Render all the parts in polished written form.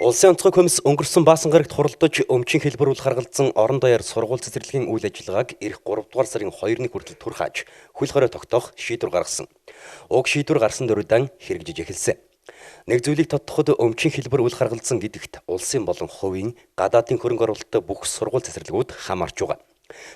Улсын онцгой комисс өнгөрсөн Баасан гарагт хуралдаж өмчийн хэлбэр үл харгалзан орон даяар сургууль цэцэрлэгийн үйл ажиллагааг ирэх 3 дугаар сарын 2-ны хүртэл түр хааж хөл хорой тогтоох шийдвэр гаргасан. Уг шийдвэр гарсан дөрүүдэн хэрэгжиж эхэлсэн. Нэг зүйлийг тодтоход өмчийн хэлбэр үл харгалзан гэдэгт улсын болон хувийн гадаадын хөрөнгө оруулалттай бүх сургууль цэцэрлэгүүд хамаарч байгаа.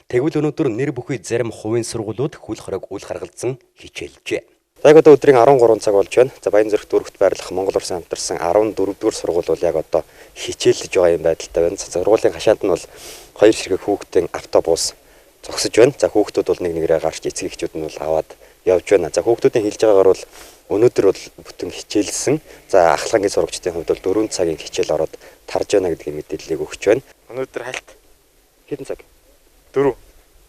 Тэгвэл өнөөдөр нэр бүхий зарим хувийн сургуулиуд хөл хоройг үл харгалзан хичээлжээ. За яг одоо өдрийн 13 цаг болж байна. За Баянзүрх дүүрэгт байрлах Монгол Улсын хамтарсан 14 дугаар сургууль бол яг одоо хичээллэж байгаа юм байдалтай байна. Сургуулийн хашаанд нь бол хоёр ширхэг хүүхдийн автобус зогсож байна. За хүүхдүүд бол нэг нэгрээ гарч эцэг эхчүүд нь бол аваад явж байна. За хүүхдүүдийн хэлж байгаагаар бол өнөөдөр бол бүтэн хичээлсэн. За ахлах ангийн сурагчдын хувьд бол 4 цагийн хичээл ороод тарж байна гэдгийг мэдээллийг өгч байна. Өнөөдөр хальт. Хэдэн цаг? 4.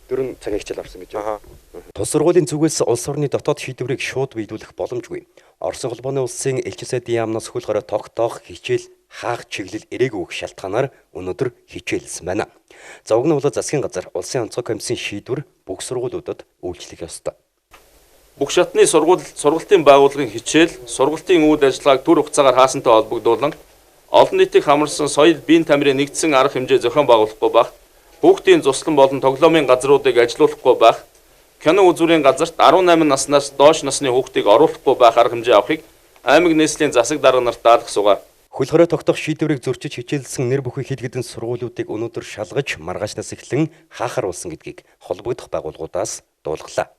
4 цагийн хичээл орсон гэж байна. Аха. Тус сургуулийн зүгээс улс орны дотоод шийдвэрийг шууд биелүүлэх боломжгүй. Оросын холбооны улсын элчин сайдын яамнаас хөл хорой тогтоох хичээл хаах чиглэл ирээгүй гэх шалтгаанаар өнөөдөр хичээлсэн байна. За уг нь бол засгийн газар улсын онцгой комиссийн шийдвэр бүх сургуулиудад үйлчлэх ёстой. Бүх шатны сургууль сургалтын байгууллагын хичээл, сургалтын үйл ажиллагааг түр хугацаагаар хаасантай холбогдуулан олон нийтийг хамарсан соёл, биеийн тамирын нэгдсэн арга хэмжээ зохион байгуулахгүй байх, хүүхдийн зуслан болон тоглоомын газруудыг ажилуулахгүй байх, кино үзүүрийн газарт 18 наснаас доош насны хүүхдийг оруулахгүй байх арга хэмжээ авахыг аймаг нийслэлийн засаг дарга нарт даалгах суугаа. Хөл хорой тогтоох шийдвэрийг зөрчиж хичээлсэн нэр бүхий хэд хэдэн сургуулиудыг өнөөдөр шалгаж маргаашнаас эхлэн хаахаруулсан гэдгийг холбогдох байгууллагуудаас дуулгалаа.